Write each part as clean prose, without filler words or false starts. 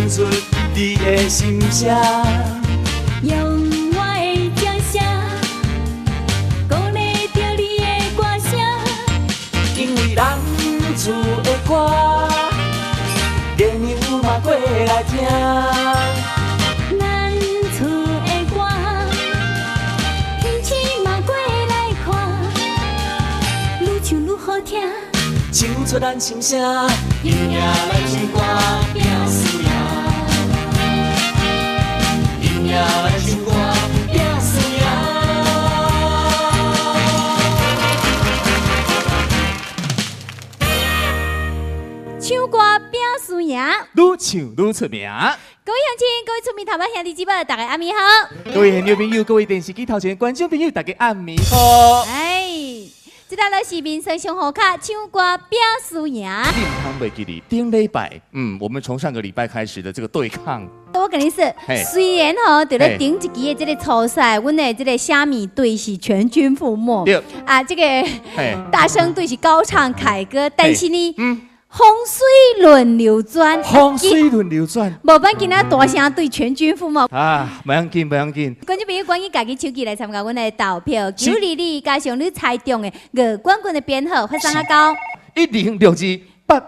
唱出你的心聲。用我的掌聲，鼓勵著你的歌聲。因為咱厝的歌，月娘嘛過來聽。咱厝的歌，天星嘛過來看，愈唱愈好聽。唱出咱心聲，贏贏來唱歌拼輸贏，贏贏來唱歌拼輸贏。唱歌拼輸贏。愈唱愈出名。各位鄉親，各位厝邊頭班兄弟姊妹，大家暗暝好。各位現場朋友，各位電視機頭前觀眾朋友，大家暗暝好。哎，這道咧是民生上好卡唱歌拼輸贏。你毋通袂記得，頂禮拜，我們從上個禮拜開始的這個對抗。我共你說，雖然吼，佇咧頂一期的這個初賽，阮的這個蝦米隊是全軍覆沒。啊，這個大聲隊是高唱凱歌，但是呢，風水輪流轉，風水輪流轉，無辦今仔大聲隊全軍覆沒。啊，袂要緊，袂要緊。觀眾朋友，趕緊家己手機來參加阮的投票，922加上你猜中的五冠軍的編號，發送啊到 10628882。無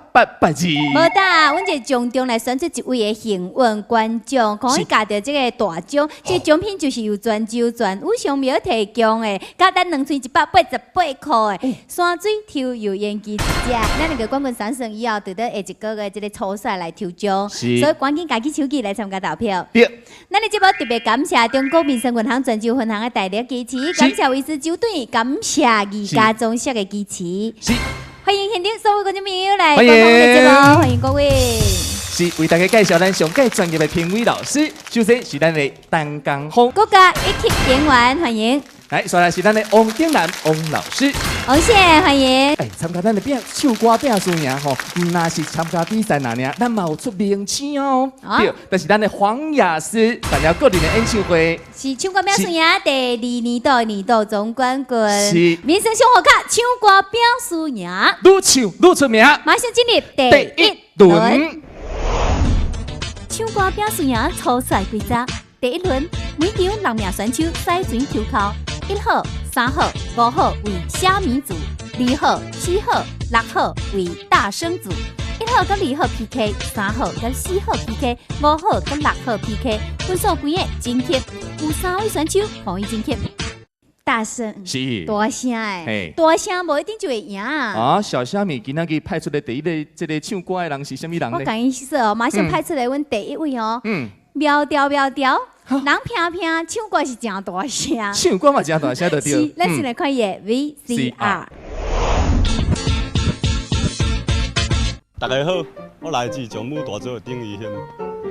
呾，阮就從中來選出一位的幸運觀眾，可以共著這個大獎。這個獎品就是由泉州全宇商廟提供的，價值2188塊的山水抽油煙機一隻。咱兩個冠軍產生以後，就得下一個月這個初賽來抽獎，所以趕緊家己手機來參加投票。咱的節目特別感謝中國民生銀行泉州分行的大力支持，感謝維斯酒店，感謝宜家裝飾的支持。歡迎現場所有觀眾朋友來觀看我們的節目，歡迎各位。是為大家介紹咱上蓋專業的評委老師，首先是咱的陳江峰，國家一級演員，歡迎。來，接下來是咱的王丁蘭王老師，王先歡迎。哎，參加咱的拼唱歌拼輸贏吼，毋但是參加比賽爾爾，咱嘛有出名星哦。對，但是咱的黃雅詩參加個人的演唱會，是唱歌拼輸贏第二年度年度總冠軍，是民生生活卡唱歌拼輸贏，愈唱愈出名。馬上進入第一輪，唱歌拼輸贏初賽規則，第一輪每場六名選手賽前抽鬮。一號、三號、五號為蝦米組，二號、四號、六號為大聲組。一號佮二號 PK，三號佮四號 PK，五號佮六號 PK，分數規個晉級，有三位選手可以晉級。大聲是大聲的，大聲無一定就會贏啊！小蝦米今仔日派出來第一個這個唱歌的人是啥物人呢？我共你說哦，馬上派出來阮第一位哦。苗條苗條，人平平，唱歌是誠大聲，唱歌嘛誠大聲就對。是，咱先來看伊的 VCR。大家好，我來自上武大族的丁怡軒。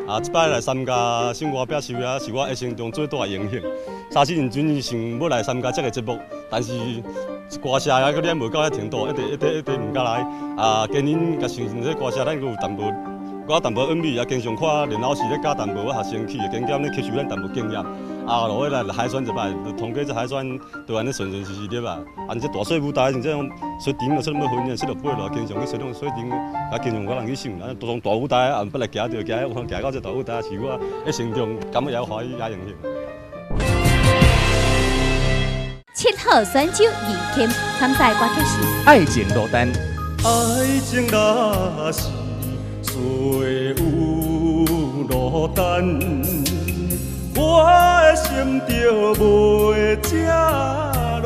啊，這擺來參加唱歌拼輸贏，是我一生中最大的榮幸。沙始認真想欲來參加這個節目，但是歌聲還閣練無到遐程度，一直一直一直毋敢來。啊，今年共想這歌聲，咱閣有淡薄。我淡薄韻味，也經常看連老師咧教淡薄，我學生去，加減咧吸收咱淡薄經驗。啊，落尾來海選一擺，就通過這海選，就按呢順順遂遂入啊。按這大細舞台像這種水頂啊，出麼訓練，七六八落，經常去水水頂，也經常我人去唱。啊，當大舞台，也毋捌來行著，行，我行到這大舞台，是我一生中感覺也歡喜也榮幸。七號選手李謙參賽歌曲是《愛情落單》。愛情若是歲有落單，我的心就袂這亂。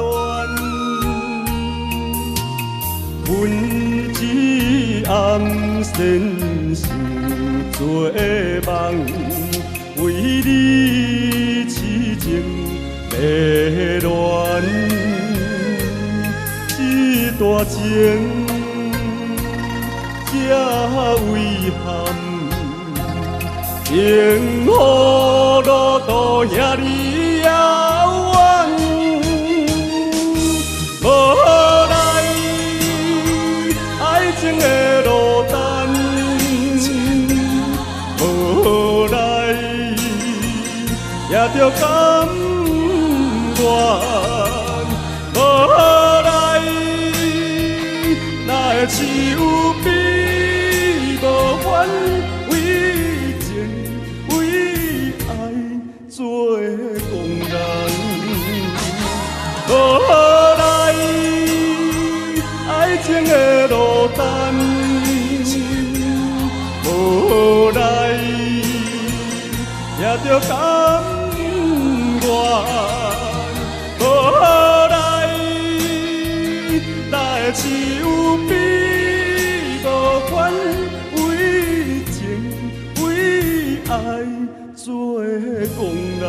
阮一暗先生做夢，為你痴情迷戀，這段情。這遺憾，幸福路途遐爾遙遠，無奈愛情的落單，無奈也著甘願，無奈哪會痴有比無還為情。著甘願。无奈来是有比无款，为情为爱做戇人。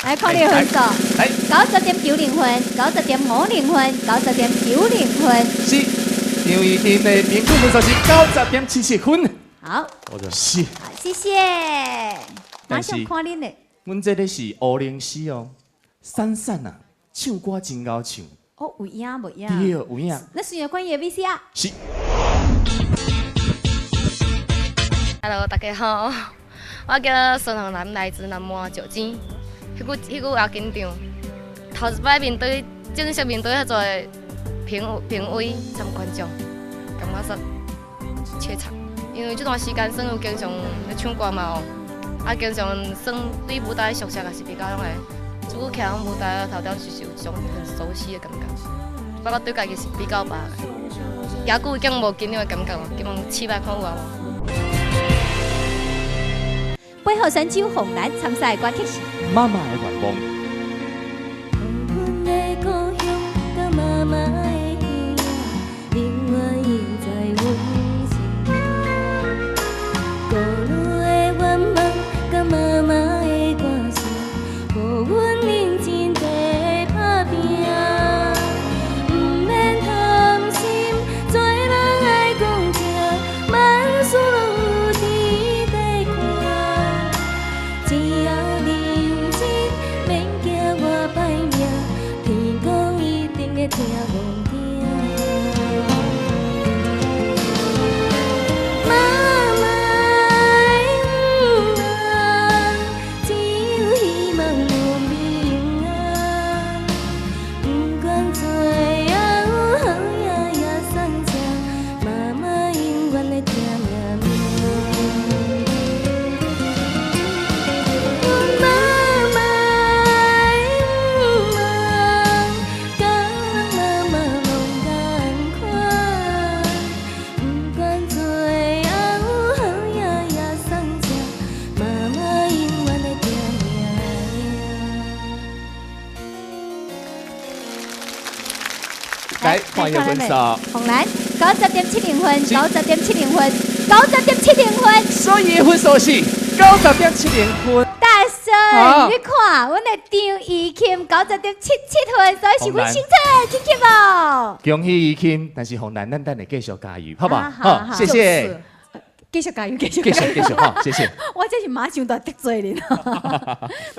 來看你的分數，來90.90分，90.50分，90.90分。是張怡欣的平均分數是90.77分。好，是。好，謝謝。馬上看恁的。阮這個是烏龍絲哦，閃閃啊，唱歌真𠢕唱。哦，有影無影？對，有影。那雖然看伊的 VCR。是。 Hello，大家好，我叫孫紅蘭，來自南門石井。彼久也緊張，頭一擺面對正式面對遐濟評委參觀眾，感覺說怯場，因為這段時間算有經常咧唱歌嘛哦，啊經常算對舞台熟悉也是比較攏會，這久徛佇舞台頭頂就是有一種很熟悉的感覺，我覺對家己是比較吧，遮久已經無緊張的感覺，希望試擺看有啊無。八號選手洪蘭參賽的歌曲是《媽媽的願望》。來看伊的分數，洪蘭90.70分，90.70分，90.70分。所以分數是90.70分。大聲，你看，阮的張怡琴90.77分，所以是阮勝出，真級哦。恭喜怡琴，但是洪蘭，咱等下繼續加油，好不好？好，謝謝。繼續加油，繼續繼續繼續，好，謝謝。我這是馬上就得罪你了。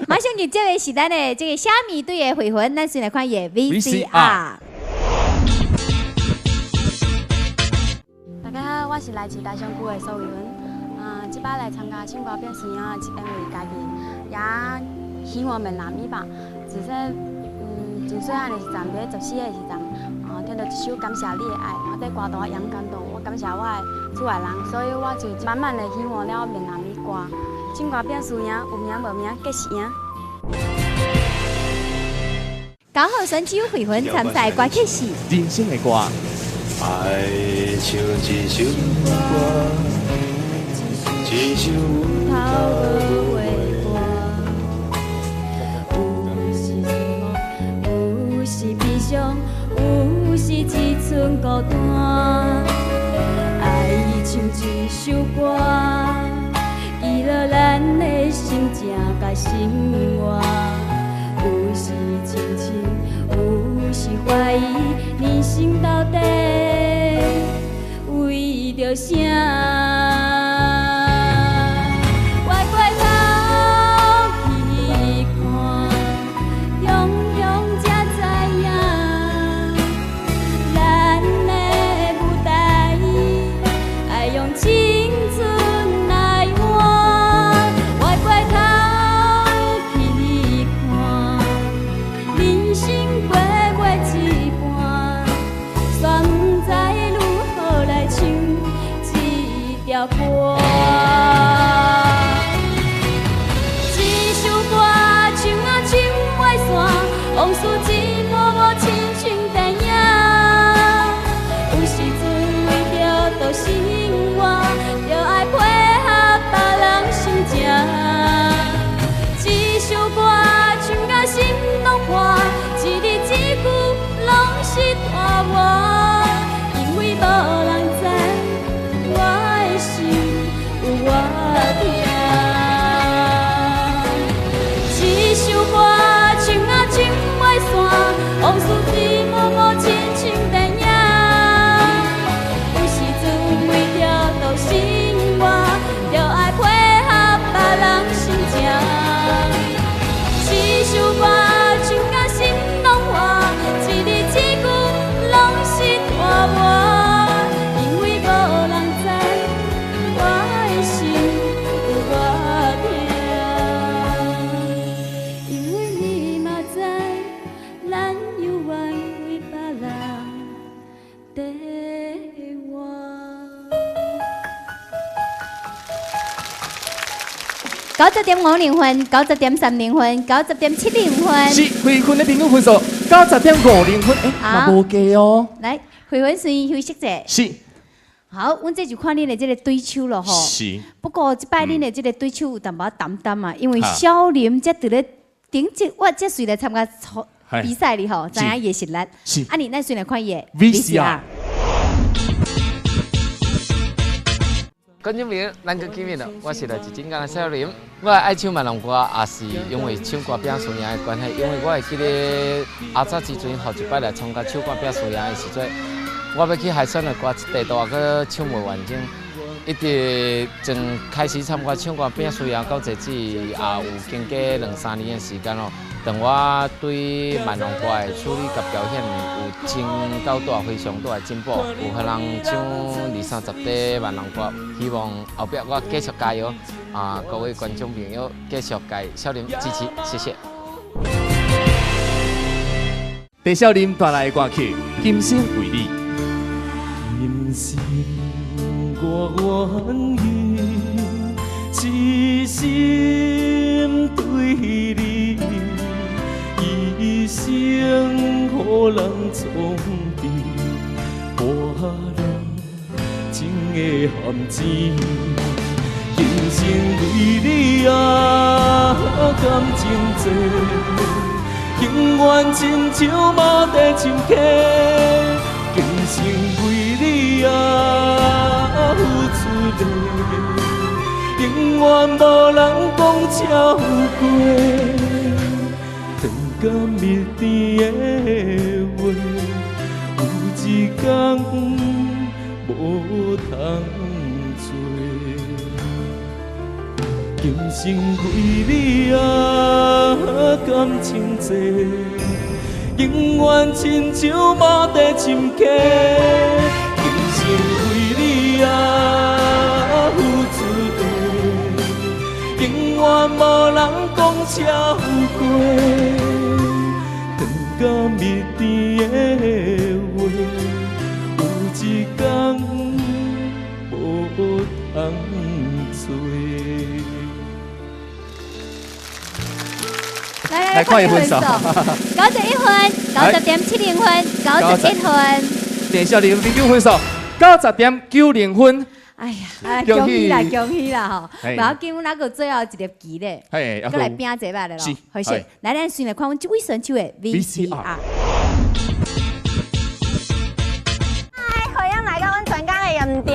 馬上入這個是咱的這個蝦米隊的回魂，咱先來看伊的 VCR。大家好，我是來自大松區的蘇慧雲。啊，這擺來參加唱歌表演啊，是因為家己也喜歡閩南語吧。自細，真細漢的時陣，佇14歲的時陣，啊，聽到一首《感謝你的愛》，我佇歌途也感動，我感謝我的厝內人，所以我就慢慢的喜歡了閩南語歌。唱歌變輸贏，有名無名，計是贏。九號選手慧雲參賽歌曲是《人生的歌》。愛像一首歌，一首有頭無尾歌。有時失望，有時悲傷，有時一寸孤單。愛像一首歌，記錄咱的心情佮生活。有時清醒，有時懷疑，人生到底為著啥？回過頭去看，雄雄才知影，咱的舞台愛用青春來換。回過頭去看，人生過袂一半，煞毋知如何來唱這條歌。這首歌唱啊唱袂散，往事一幕幕親像電影。有時陣為著都是底活。90.50分，90.30分，90.70分。是回分的平均分数90.50分，欸，嘛无低哦。来，回分先休息者。是。好，阮这就看恁的这个对手咯吼。是。不过这摆恁的这个对手有淡薄仔担当啊，因为小林才伫咧顶一我这随来参加比赛哩吼，知影伊的实力。是。啊，你咱先来看伊的 VCR。观众朋友，咱阁见面了。我是来自晋江的小林。我爱唱闽南歌，也是因为唱歌拼输赢的关系。因为我会记得阿早之前，头一摆来参加唱歌拼输赢的时阵，我欲去海选的歌，一地大阁唱袂完整。一直从开始参加唱歌拼输赢到这止，也有经过两三年的时间咯。当我对闽南歌的处理佮表现有真够大、非常大的进步，有予人唱二三十块闽南歌。希望后壁我继续加油啊！各位观众朋友，继续给小林支持，谢谢。郑少林带来的歌曲《今生为你》。今生我愿意，痴心对你，一生予人创治，破了情的陷阱。今生为你啊，感情多，永远亲像马蹄深刻。今生为你啊，付出的，永远无人讲超过。长甲蜜甜的话，有一天无通做。今生为你啊，感情多，永远亲像马蹄深刻。今生为你啊，付出的，永远无人讲超过。长甲蜜甜的话，有一天无通做。来看伊分数，91分，90.70分，91分。郑少林平均分数90.90分。哎呀，恭喜啦，恭喜啦吼！无要紧，阮还阁最后一粒棋咧，阁来拼一摆咧咯。好势，来，咱先来看阮这位选手的 VCR。嗨，欢迎来到阮全港的盐埕。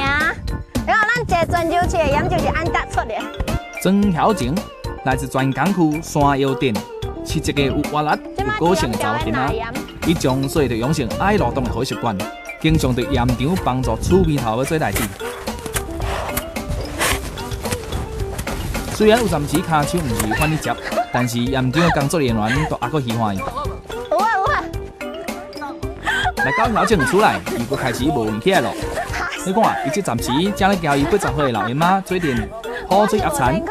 你看，咱这泉州市的盐就是按搭出的。曾晓晴来自泉港区山腰镇，是一个有活力、有个性的查某囡仔。伊从细就养成爱劳动的好习惯，经常伫盐场帮助厝边头仔做代志。虽然有阵时跤手毋是反去接，但是盐场的工作人员都犹阁喜欢伊。有啊有啊！来到晓晴厝内，伊阁开始无闲起来咯。你看，伊这阵时正咧教伊80岁的老姨妈做阵好水鸭田。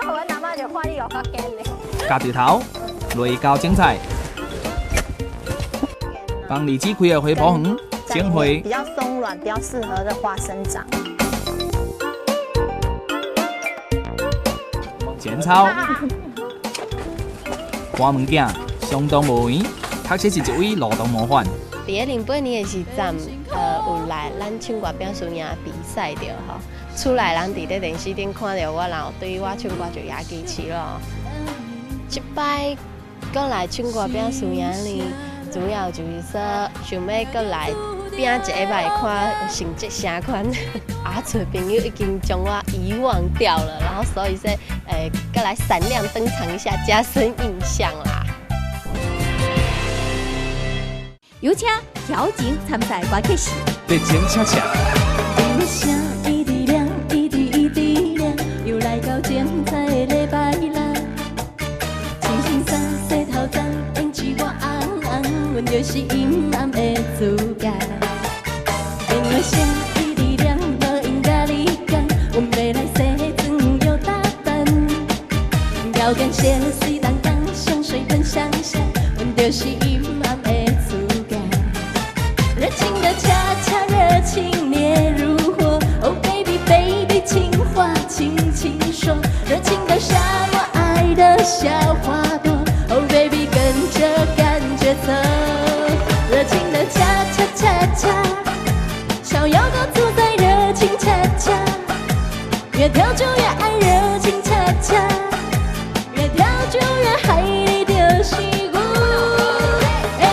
夹石头、螺胶整菜，帮荔枝开的花圃园整花，比较松软，比较适合的花生长。剪草，关门囝相当无闲，确实是一位劳动模范。伫咧08年的时阵，有来咱唱歌拼输赢比赛著吼，厝内人伫咧电视顶看著我，然后对我唱歌就也支持咯。这摆阁来唱歌拼输赢呢，主要就是说想欲阁来拼一摆，看成绩啥款。啊，厝朋友已经将我遗忘掉了，然后所以说，阁来闪亮登场一下，加深印象啦。有请晓晴参赛歌曲是《热情恰恰》。又来到精彩的礼拜六，穿新衫，洗头鬃，胭脂抹红红，阮就是阴暗的主角。电话声一直响，无闲佮你讲，阮欲来西装又打扮，高跟鞋水当当，香水喷香香，阮就是阴暗的主角。热情的恰恰，热情越跳就越愛熱情恰恰，越跳就越愛你就是阮的愛。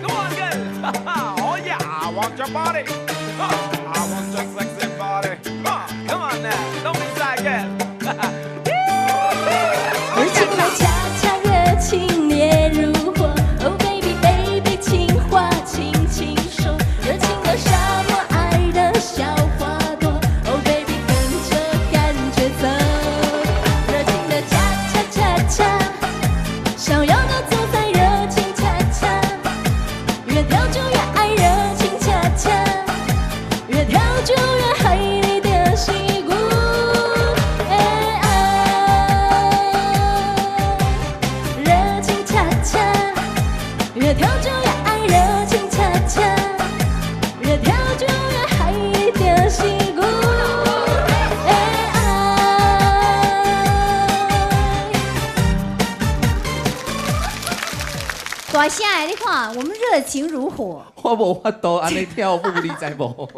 Come on, girl. Oh yeah, I want your body. I want your sexy body. Come on now, don't be shy, girl. 熱情的恰恰，熱情烈如火。Oh baby baby，情話輕輕說。熱情的沙漠，愛的小花朵。Oh baby，跟着感覺走。熱情的恰恰恰恰，逍遙的走在熱情恰恰，越跳就越愛熱情恰恰，越跳就越愛你就是阮的愛。熱情恰恰，越跳就越愛熱情恰恰，越跳就越愛你就是阮的愛。大聲的，你看，我們熱情如火，我無法度按呢跳舞，你知無？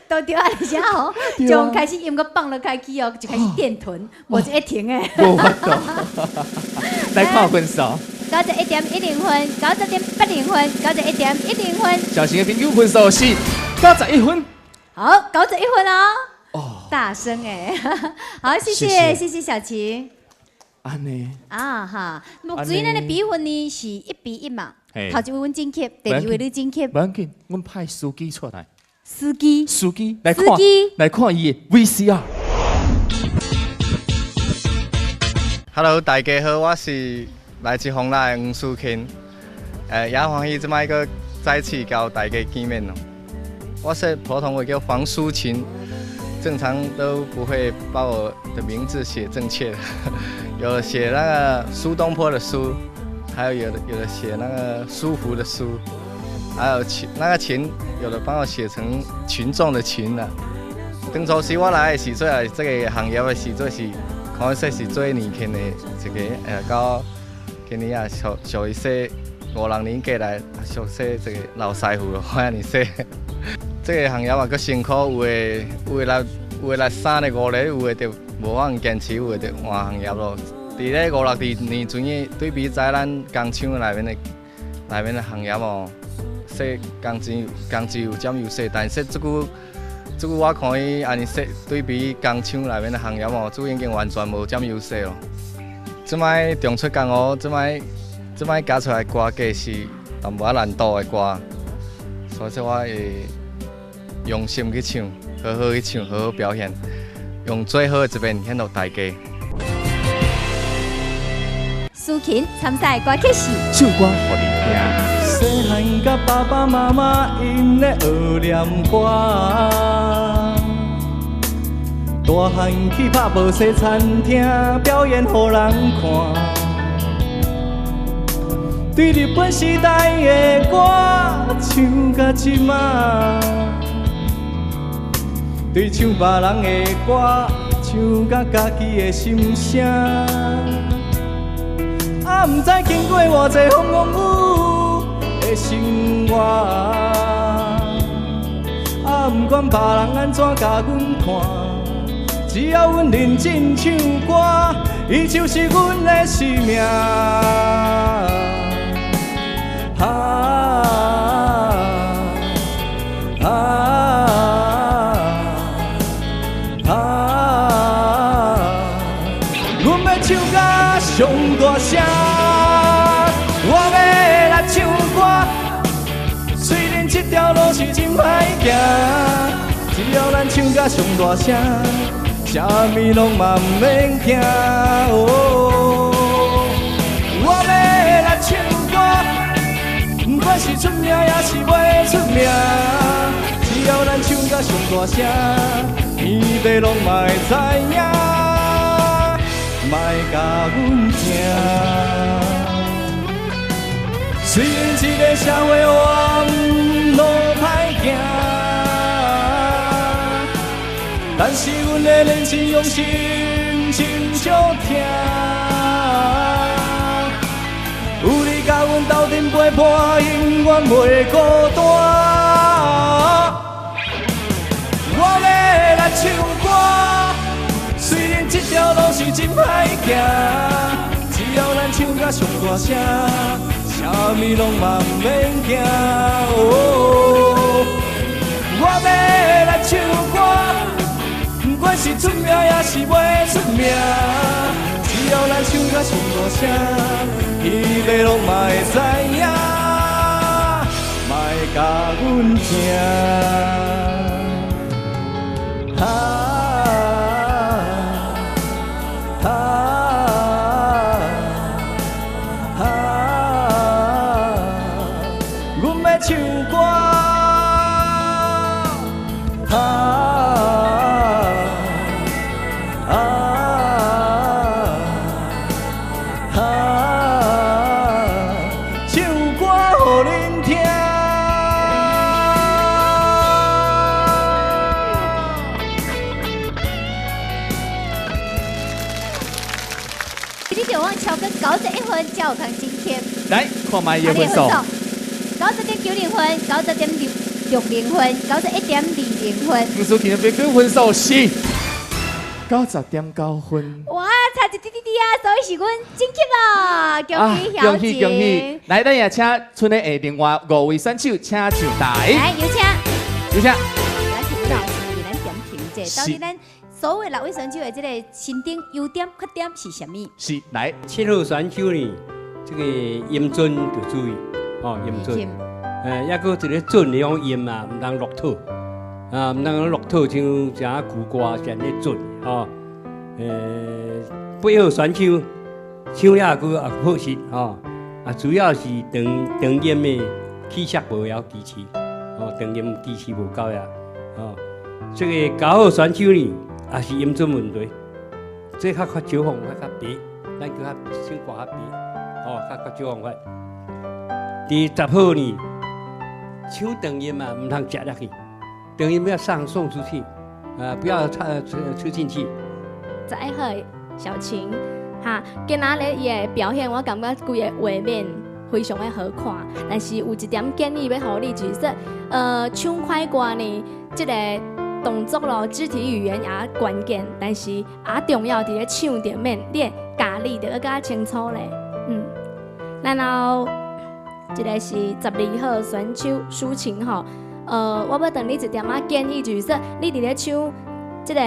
都對啊，而且吼，對啊從開始音樂放落開去哦，就開始電臀，無一會停的。無法度。來看分數，91.10分，90.80分，91.10分。小型的平均分數是91分。好，91分哦。大聲哎，好，謝謝，謝謝謝謝小晴。按呢，啊哈，目前咱的比分呢是1比1嘛，頭一位阮晉級，第二位你晉級。無要緊，阮派司機出來。司機，司機來看司機，來看伊的 VCR。 Hello，大家好，我是來自豐樂的黃書琴，也歡喜這擺閣再次佮大家見面咯。我說普通話叫黃書琴，正常都不會把我的名字寫正確的，有的寫那個蘇東坡的蘇，還有有的寫那個舒服的舒，還有群那個群，有的幫我寫成群眾的群啦。當初時我來的時陣，這個行業的時陣是，可以說是最年輕的一個，到今年也屬於說五六年過來，屬說這個老師傅咯，我按呢說。這個行業也閣辛苦，有的來3日5日，有的就無法堅持，有的就換行業咯。佇咧五六年前的對比在咱工廠內面的行業哦，說工資有佔優勢，但是這久這久我看伊按呢說對比工廠內面的行業哦，這久已經完全無佔優勢咯。這擺重出江湖，這擺加出來歌價是淡薄仔難度的歌，所以說我會用心去唱，好好去唱，好好表現，用最好的一面獻予大家。蘇琴參賽歌曲是唱歌予你聽。細漢佮爸爸媽媽𪜶咧學念歌，大漢去拍無西餐廳表演予人看。對日本時代的歌唱到這馬，對唱別人的歌唱甲家己的心聲。啊，毋知經過偌濟風風雨雨的生活，啊，毋管別人按怎共阮看，只要阮認真唱歌，伊就是阮的生命。啊啊啊！阮欲唱甲上大聲，我欲來唱歌。雖然這條路是真歹行，只要咱唱甲上大聲，啥物攏嘛毋免驚。哦，我欲來唱歌，不管是出名抑是袂出名，只要咱唱甲上大聲，天父攏嘛會知影，嘛會共阮聽。雖然這個社會彎路歹行，但是阮會認真用心，真少聽。有你佮阮鬥陣陪伴，永遠袂孤單。我甲上大声，啥物攏嘛毋免惊。我欲来唱歌，不管是出名抑是袂出名，只要咱唱甲上大聲，彼个攏嘛會知影，嘛會共阮聽。啊啊啊！阮欲唱歌。啊啊啊！唱歌予恁聽。你就往超過91分，才有通晉級。來，看覓伊的分數。90.90分，90.60分，91.20分。吳淑琴的平均分數是90.9分。哇，差一滴滴滴啊，所以是阮晉級咯，恭喜小恭喜恭喜！來，咱也請賰的另外五位選手請上台。來，有請。有請。咱評老師，咱點評者，到底咱所有六位選手的這個身頂優點、缺點是啥物？是，來。7號選手呢，這個音準著注意，哦，音準。抑閣一个準的種音啊，毋通落土，啊，毋通落土像像舊歌是按呢準，吼。8號選手唱了閣也好勢，吼，啊，主要是長長音的氣息無曉支持，哦，長音支持無夠呀，哦。這個9號選手呢，也是音準問題，這較較少方法較白，咱叫較唱歌較白，哦，較較少方法。第10號呢，唱長音啊，毋通食落去，長音要送出去，啊，不要吃進去。11號小晴，哈，今仔日伊的表現，我感覺規個畫面非常的好看，但是有一點建議欲予你，就是說，唱快歌呢，這個動作咯，肢體語言也關鍵，但是也重要佇咧唱頂面，你的家己著愛較清楚咧，嗯，然後。這個是12號選手舒晴吼，我欲轉你一點仔建議，就是說，你佇咧唱這個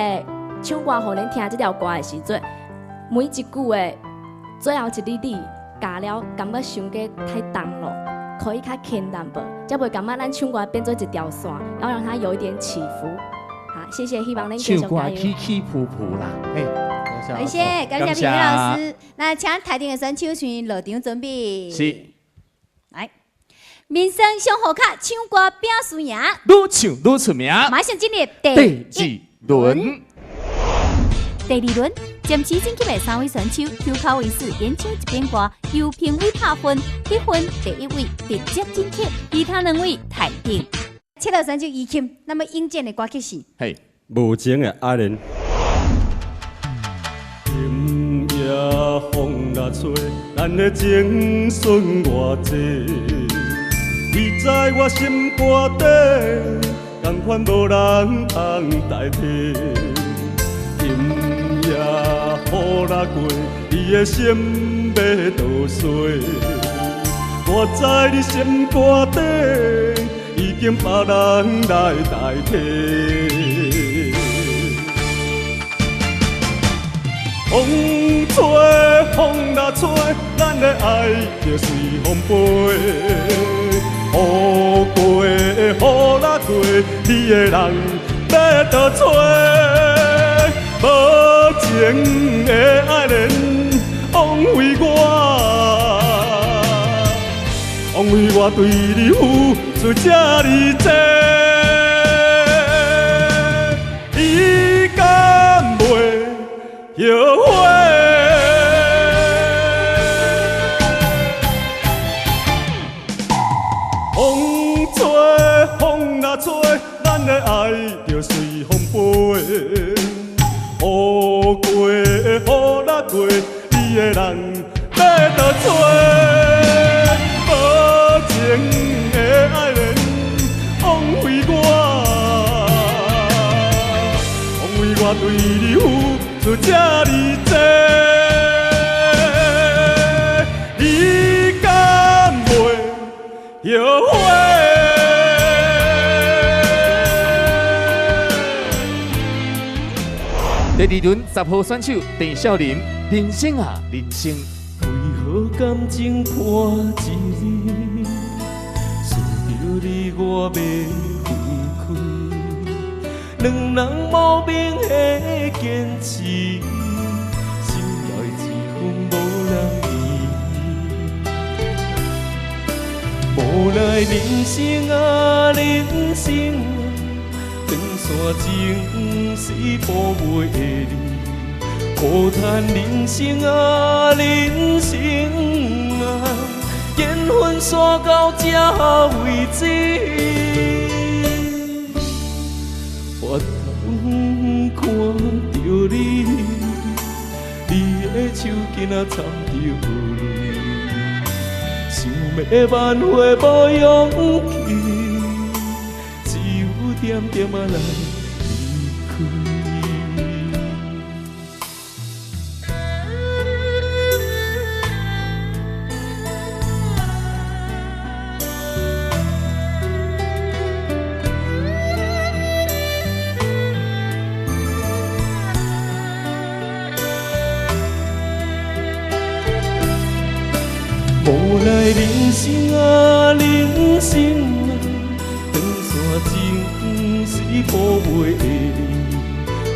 唱歌，予恁聽這條歌的時陣，每一句的最後一字你加了，感覺傷過太重了，可以較輕淡薄，才袂感覺咱唱歌變做一條線，要讓它有一點起伏。好，謝謝，希望恁繼續加油。唱歌起起伏伏啦，嘿。謝謝，感謝評審老師。那請台頂的選手先落場準備。是。來，民生上好卡唱歌拼輸贏，愈唱愈出名。馬上進入第二輪。第二輪，暫時晉級的三位選手，丘口為四演唱一遍歌，由評委拍分，得分第一位直接晉級，其他兩位待定。7號選手怡琴，那麼引薦的歌曲是？嘿，無情的愛戀。今夜風若吹，咱的情剩偌濟？你在我心肝底，仝款無人通代替。今夜雨若過，你的心欲倒衰。我知你心肝底，已經別人來代替。風吹，風若吹，咱的愛就隨風飛。雨過，雨若過，你的人欲倒揣？無情的愛戀，枉費我，枉費我對你付出這呢濟，你敢袂後悔？風吹，風若吹，咱的愛就隨風飛。雨過，雨若過，你的人欲倒揣？無情的愛戀，枉費我，枉費我對你付出這呢濟，你第二轮10号选手郑少林，人生啊人生。为何感情破一暝，想著你我欲分开，两人无名的坚持，心内一分无人知。无奈人生啊人生啊，长线情是补袂离。苦叹人生啊，人生啊，缘分煞到这为止。回头看著你，你的手巾仔掺著泪，想欲挽回无勇气，只有点点仔来离开。无奈人生啊，人生啊，长线情是补袂离。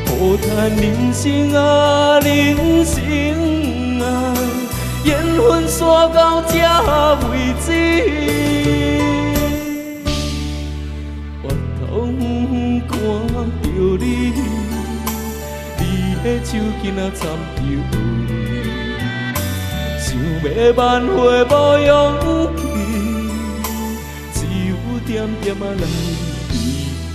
苦叹人生啊，人生啊，缘分煞到这为止。回头看著你，你的手巾仔掺著泪。想欲挽回无勇气，只有点点仔来离开。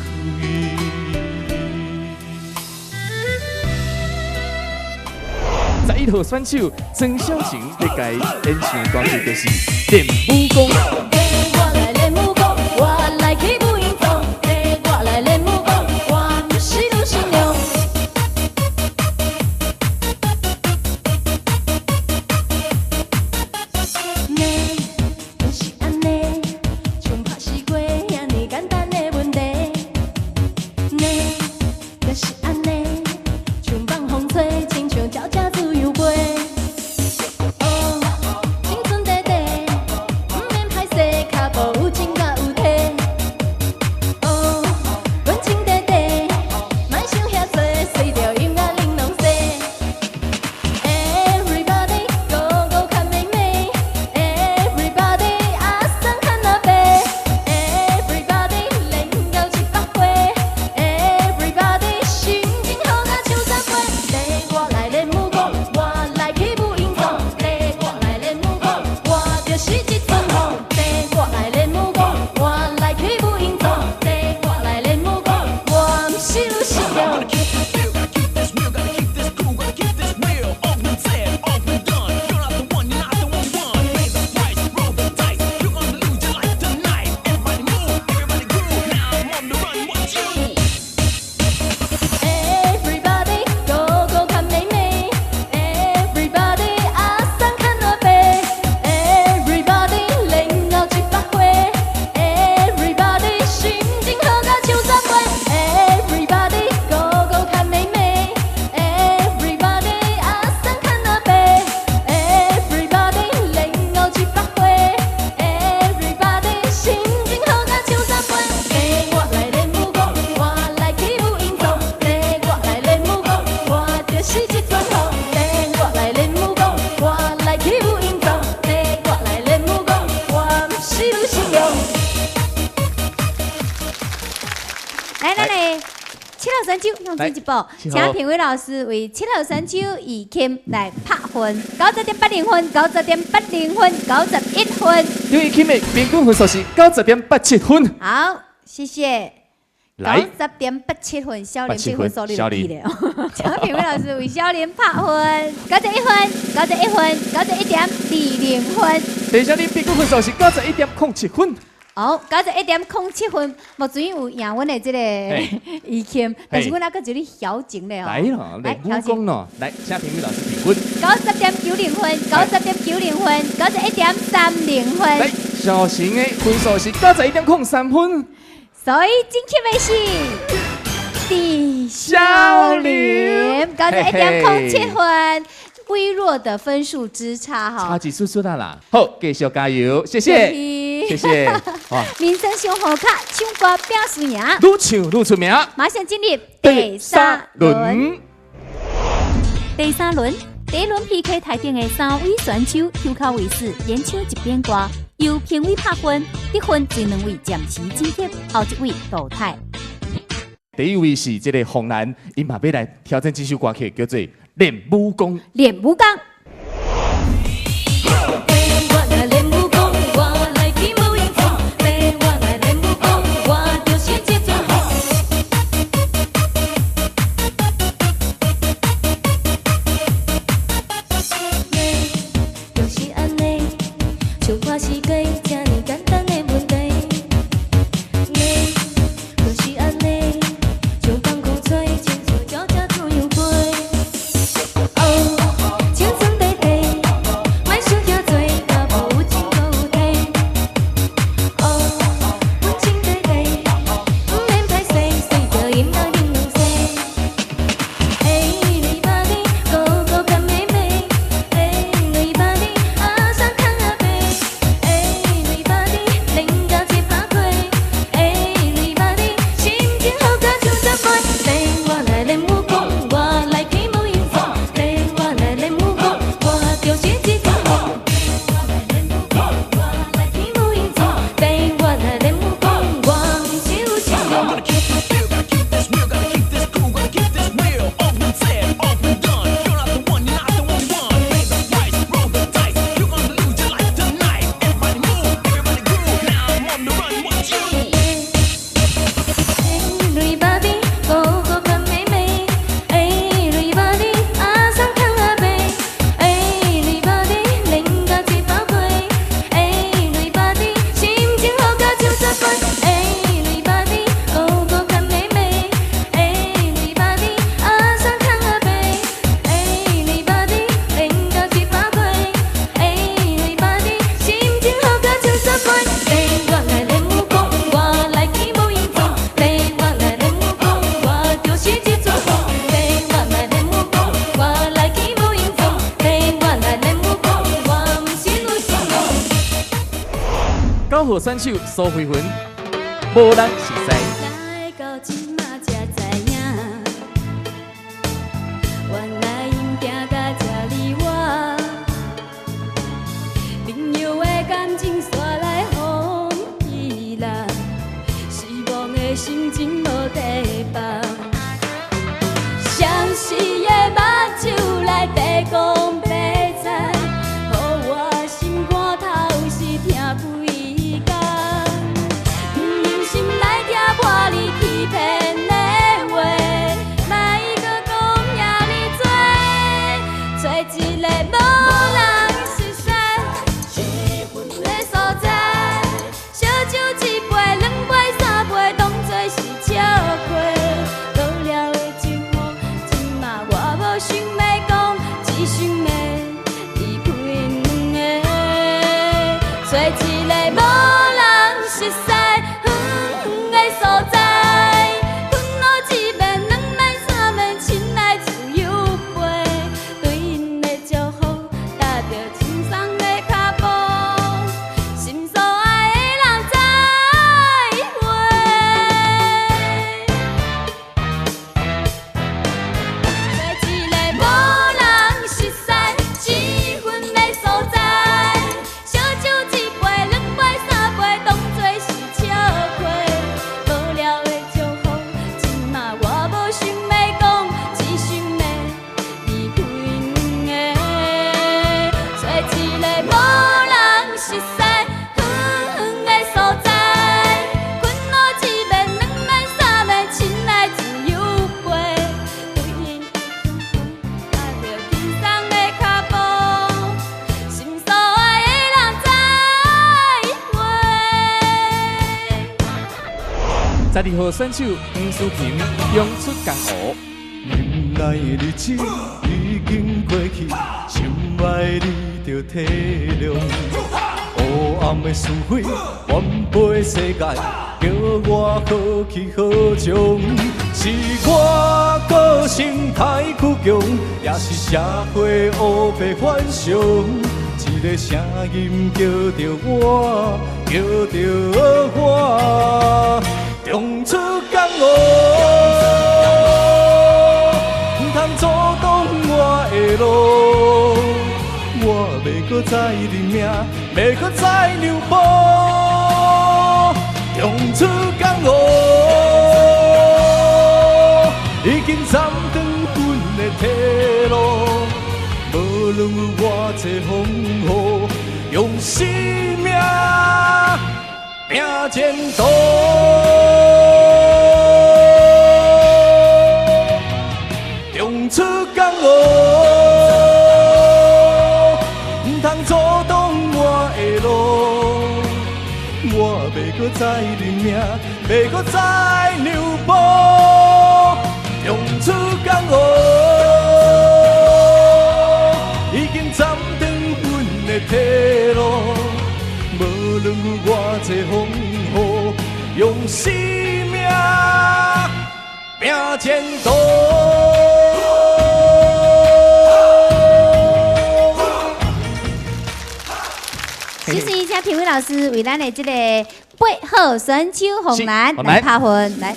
11号选手曾小晴咧共演唱的歌曲就是《练武功》。我来练武功，我来去武英宗。我来练武功，我毋是女新娘。来，咱的七号选手向前一步，请评委老师为7号选手怡琴来拍分，90.80分、90.80分、91分。刘怡琴的平均分数是90.87分。好，谢谢。90.87分，小林这分数你就记得。请评委老师为小林拍分，91分、91分、91.20分。陈小林平均分数是91.07分。哦，91.07分，目前有赢阮的这个怡琴，但是阮还阁一咧调整咧哦。来咯，来武功咯，来，请评委老师评分。90.90分，90.90分，91.30分。来，小型的分数是91.03分。所以晋级的是鄭少林，91.07分，微弱的分數之差哈，差一絲絲啦。好，繼續加油，謝謝，謝謝。民生生活卡唱歌拼輸贏，愈唱愈出名。馬上進入第三輪。第三輪，第一輪 PK 台頂的三位選手，抽卡位置演唱一遍歌，由評委拍分，得分這兩位暫時晉級，後一位淘汰。第一位是這个紅蘭，伊嘛欲來挑戰這首歌曲，叫做《練武功》。練武功。九號選手蘇慧雲，無人熟似。來到這馬才知影，原來𪜶行到這哩晚，朋友的感情煞來放棄啦，失望的心情無地放，相思的目睭內白講白菜，予我心肝頭是疼規工。毋忍心來聽破你欺騙的話，莫閣講遐爾多，找一个無人熟似的所在，烧酒一杯、两杯、三杯，当作是笑话。倒了的情话，这马我无想欲讲，只想欲离开两个，找一个无人熟似远远的所在，困落一暝、两暝、三暝，亲爱自由飞，对𪜶的祝福，踏著轻松的脚步，心所爱的人再会。找一个无人熟似、一分的所在，烧酒一杯、两杯、三杯，当作是笑话。无聊的祝福，这马我无想欲讲，只想欲离开两个，找一个无人熟似、远远的所在，困落一暝、两暝、三暝，亲爱自由飞，对𪜶踏著轻松的脚步，心所爱的人再会。12號選手黃淑琴勇出江湖。忍耐日子已經過去，深愛你著體諒。黑暗的是非，遠飛世界，叫我何去何从？是我个性太倔强，也是社会乌白反常？一个声音叫著我，叫著我，重出江湖，毋通阻挡我的路。我袂阁再认命，袂阁再让步，重出江湖，已经斩断阮的退路。无论有偌济风雨，用生命拼前途。重出江湖，毋通阻挡我的路。我袂阁再认命，袂阁再让步，重出江湖。已经斩断阮的退路，无论有偌济风雨，用生命拼前途。其实，请评委老师为咱的这个8号选手洪兰来拍分，来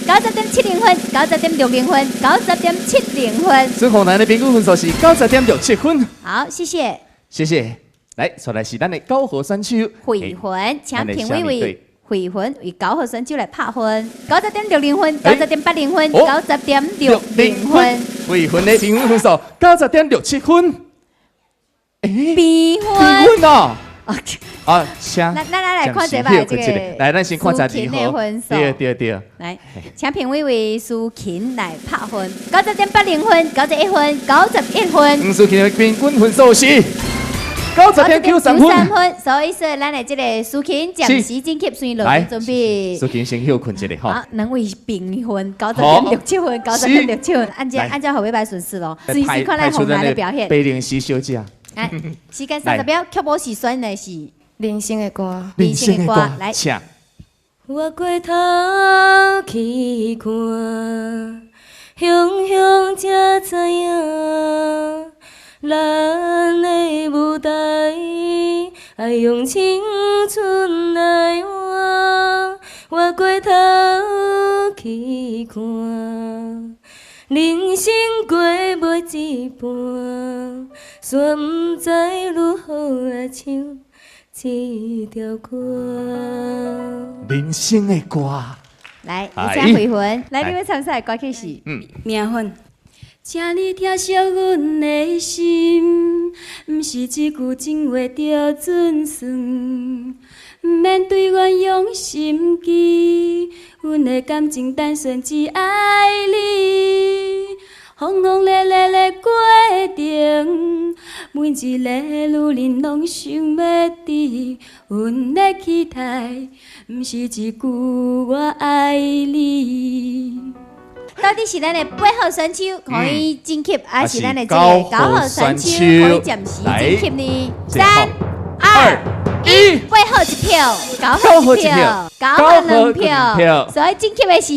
，90.70分，90.60分，90.70分。孙洪兰的平均分数是90.67分。好，谢谢。谢谢。来，再来是咱的9号选手慧魂，请评委为慧魂为9号选手来拍分，90.60分，90.80分，90.60分。慧魂的平均分数90.67分。比分。比分哦。啊，请，咱来看一下这个，来，咱先看一下二号，对对对。来，请评委为苏琴来拍分，90.80分，91分，91分。苏琴的平均分数是90.93分。所以说，咱的这个苏琴暂时晋级，先落准备。苏琴先休困一下吼。好，两位平分90.67分，90.67分，按照后尾排顺序咯。随时看咱红兰的表现。白灵丝小姐。来，时间30秒，曲目是选的是人生的歌，人生的歌，来。我过头去看，雄雄才知影，咱的舞台爱用青春来换。我过头去看，人生过袂一半，煞毋知如何来唱这条歌。人生的歌。来，有请慧魂。来，你要参赛的歌曲是《命运》。请你疼惜阮的心，毋是一句情话就准算，毋免对阮用心机，阮的感情单纯只爱你。轰轰烈烈的过程，每一个女人拢想欲得，阮的期待，毋是一句我爱你。到底是咱的8号选手可以晋级，还是咱的这个9号选手可以暂时晋级呢？3、2、1，8号1票，9号1票，9号2票，所以晋级的是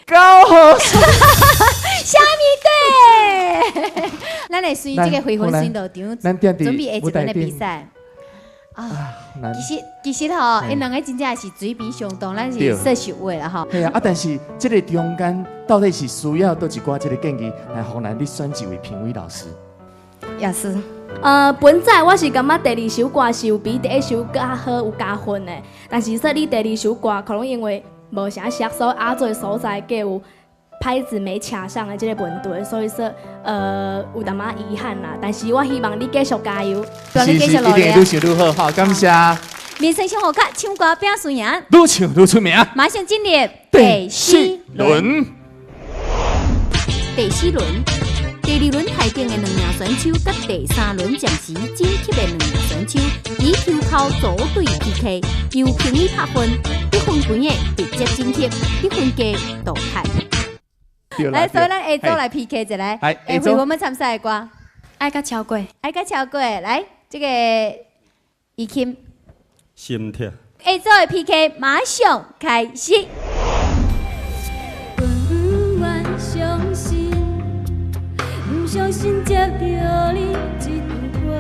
9号。虾米队？咱来随这个回魂巡道场，准备下一轮的比赛。啊，其实吼，𪜶两个真正是水平相当，咱是说实话啦吼。嘿啊，啊，但是这个中间到底是需要佗一寡这个建议来予咱你选一位评委老师？也是。本来我是感觉第二首歌是有比第一首较好有加分的，但是说你第二首歌可能因为无啥熟，所以压做的所在计有拍子没卡上的这个问题，所以说有淡仔遗憾啦。但是我希望你继续加油，是，一定会愈唱愈好，好，感谢。民生生活卡唱歌拼输赢，愈唱愈出名。马上进入第四轮。第四轮，第二轮排定的两名选手，佮第三轮暂时晋级的两名选手，以抽签组队 PK，由评委拍分，得分悬的直接晋级，得分低淘汰。来，所以咱下组来 PK 一下。来，下回我们参赛的歌，爱甲超过，爱甲超过。来，这个怡琴。心痛。下組的 PK 馬上開始。永遠相信，毋相信接著你一段話，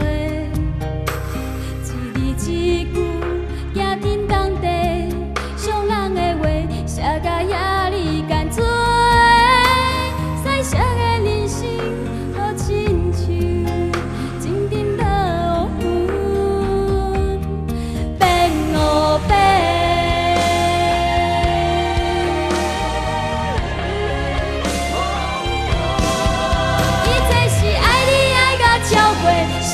一字一句行陣同地，傷人的話寫甲遐爾艱多，彩色的人生好親像情陣落雨變烏白。一切是愛你愛甲超過，失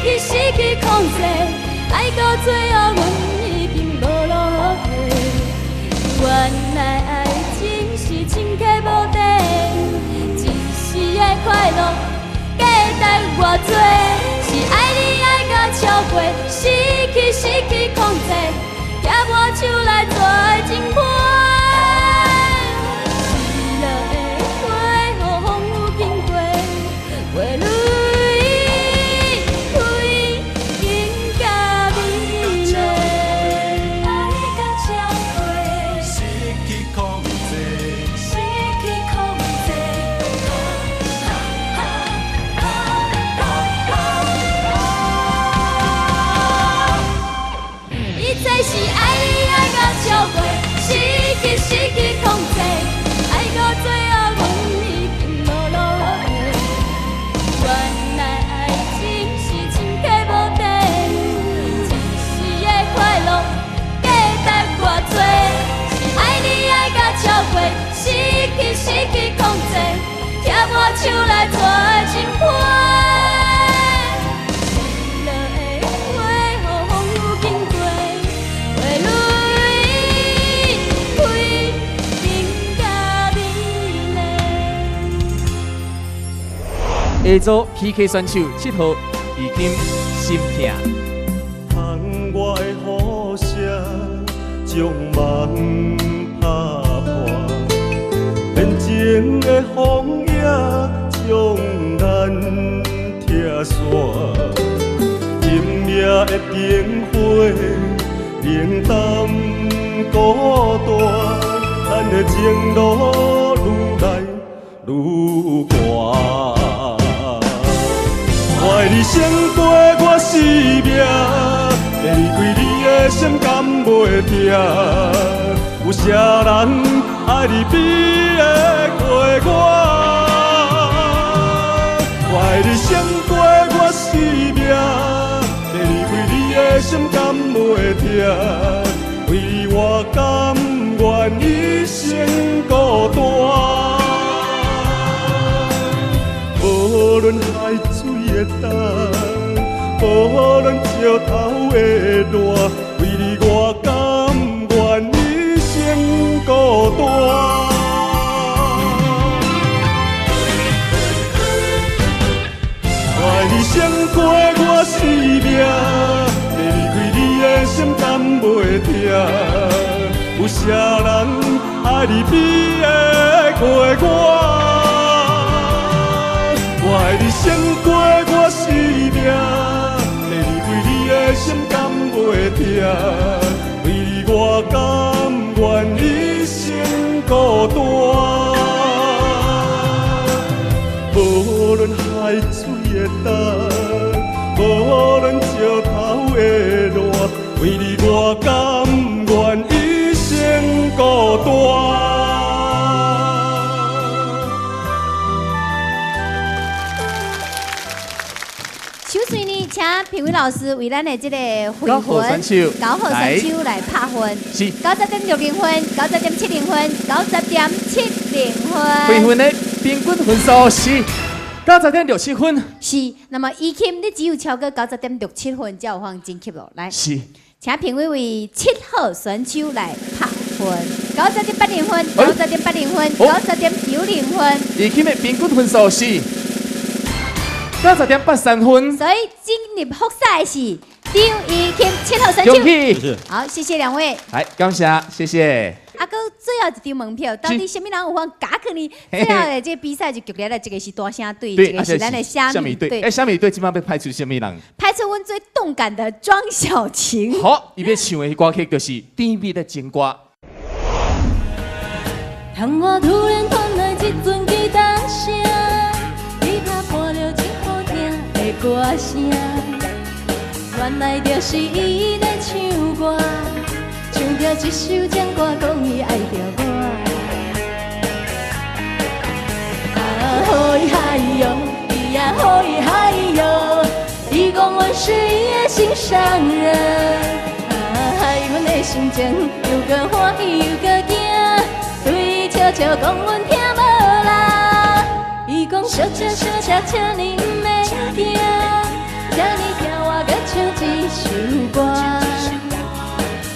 去失去控制，愛到最後阮已經無路退。原來愛情是深刻無底，一時的快樂價值偌濟？是愛你愛甲超過，失去失去控制，牽我手來做情陪。失落的花，予風雨經過，花蕊開更加美麗。愛甲超過，失去控制，失去控制。一切是愛你愛甲超過，失去失去控制，愛到最後阮已經無路退。原來愛情是深刻無底，一時的快樂價值偌濟？是愛你愛甲超過，失去失去控制，牽我手來做情陪。失落的花，予風雨經過，花蕊開更加美麗。下組 PK 選手7號已經心疼。窗外的雨聲將夢拍破，免情的風影将咱拆散，今夜的灯火冷淡孤單，咱的情路愈來愈寒。我愛你勝過我生命，會離開你的心敢袂疼？有啥人愛你比會過我？我愛你勝過我生命，會離開你的心敢袂疼？為你我甘願一生孤單。無論海水的干，無論石頭的爛，為你我甘願一生孤單。我愛你勝過我生命，會離開你的心敢袂疼？有啥人愛你比會過我？我愛你勝過我生命，會離開你的心敢袂疼？為你我甘願一生孤單。無論海水的干，無論石頭的爛，為你我甘願一生孤單。首先呢，請評委老師為咱的這個九號選手9號選手來拍分，是90.60分、90.70分、90.70分。評分的平均分數是90.67分。是，那麼以琴你只有超過90.67分才有法晉級落來。是，請評委為7號選手來拍分，90.80分、90.80分、90.90分。以琴的平均分數是90.83分。所以進入複賽的是張怡琴7號選手。恭喜！好，謝謝兩位。來，感謝，謝謝。啊，閣最後一張門票，到底啥物人有法咬去呢？最後的這個比賽就激烈了，一個是大聲隊，一個是咱的蝦米隊。欸，蝦米隊這擺欲派出啥物人？派出阮最動感的莊小晴。好，伊欲唱的歌曲就是《甜蜜的情歌》。當我突然傳來這陣吉他聲，你拍破了真好聽的歌聲，原來就是伊咧唱歌，唱著這首情歌，講伊愛著我。啊吼咿嗨喲，咿呀吼咿嗨喲，伊講阮是伊的心上人，啊害阮的心情又閣歡喜又閣驚。悄悄講，阮聽無啦。伊講小車小車，請你毋免驚，請你聽我閣唱這首歌。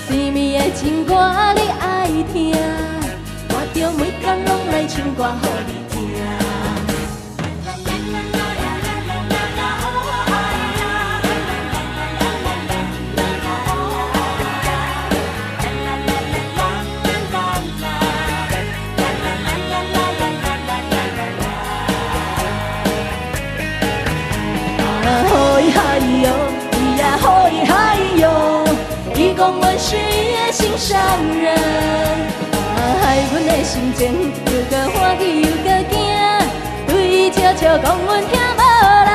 甜蜜的情歌你愛聽，我著每工攏來唱歌予你聽。伊講阮是伊的心上人，啊，害阮的心情又閣歡喜又閣驚，對伊笑笑講阮聽無啦。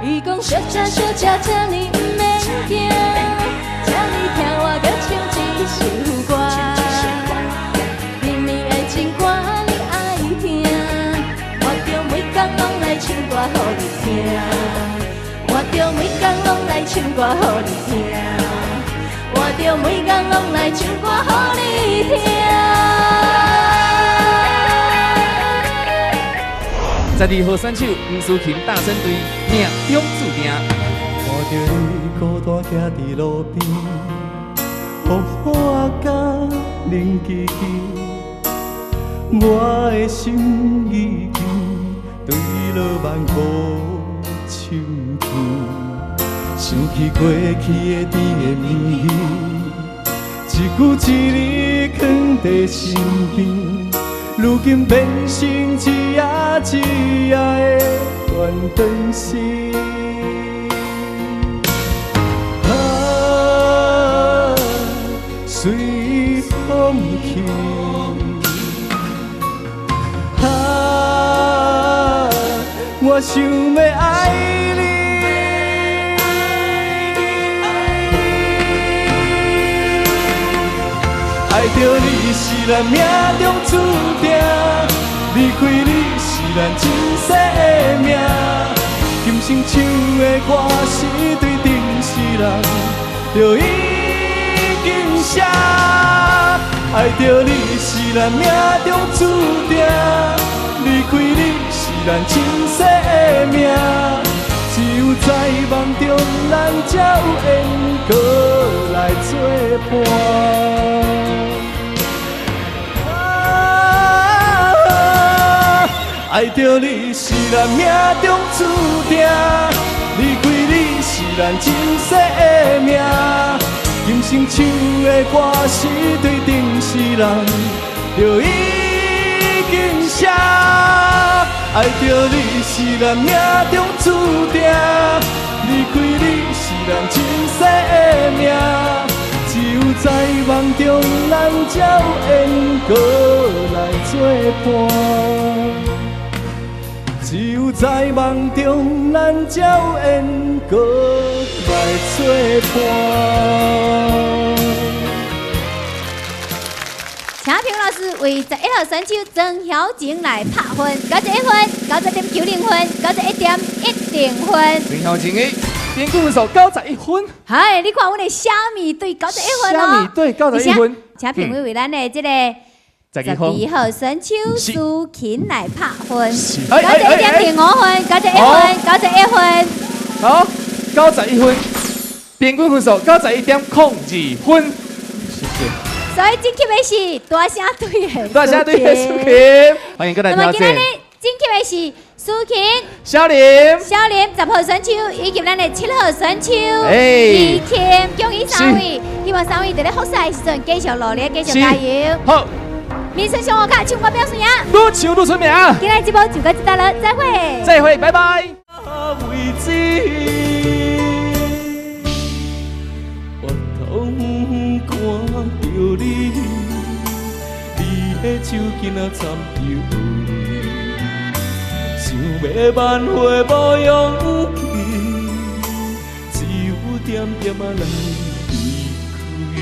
伊講小車小車，請你毋免驚，請你聽我閣唱這首歌。甜蜜的情歌你愛聽，我著每工攏來唱歌予你聽，我著每工攏來唱歌予你聽。我著每工攏來唱歌予你聽。12號選手吳淑琴大聲隊命中注定。看著你孤單徛佇路邊，雨雨啊甲冷吱吱，我的心已經對落萬古深天。想起過去的甜言蜜語，一句一字藏在心邊，如今變成一页一页的断肠诗。啊，随风去，啊，我想欲愛你。愛著你是咱命中注定，離開你是咱今世的命。今生唱的歌是對頂世人，就已經寫。愛著你是咱命中注定，離開你是咱今世的命。只有在夢中，咱才有緣閣來作伴。愛著你是咱命中注定，離開你是咱今世的命。今生唱的歌是對頂世人，就已經寫。愛著你是咱命中注定，離開你是咱今世的命。只有在夢中，咱才有緣閣來作伴。只有在夢中，咱才有緣閣來作伴。請評老師為11號選手曾曉晴來拍分，91分、90.90分、91.10分。曾曉晴的平均分數91分。嗨，你看阮的蝦米隊91分哦。蝦米隊91分。請評委為咱的這個。12號選手蘇琴來拍分，91.05分，91分，91分。好，91分，平均分數91.02分。所以晉級的是大聲隊的。大聲隊的蘇琴，歡迎過來挑戰。那麼今仔日晉級的是蘇苏琴、小林、小林10号选手，以及咱的7號選手，怡琴，恭喜三位！希望三位佇咧複賽的時陣繼續努力，繼續加油。好，民生上午卡唱歌表演，愈唱愈出名。今日節目就到這搭了，再會。再會，拜拜。為止，回頭看著你，你的手緊仔摻著伊，想欲挽回無勇氣，只有點點仔來離開。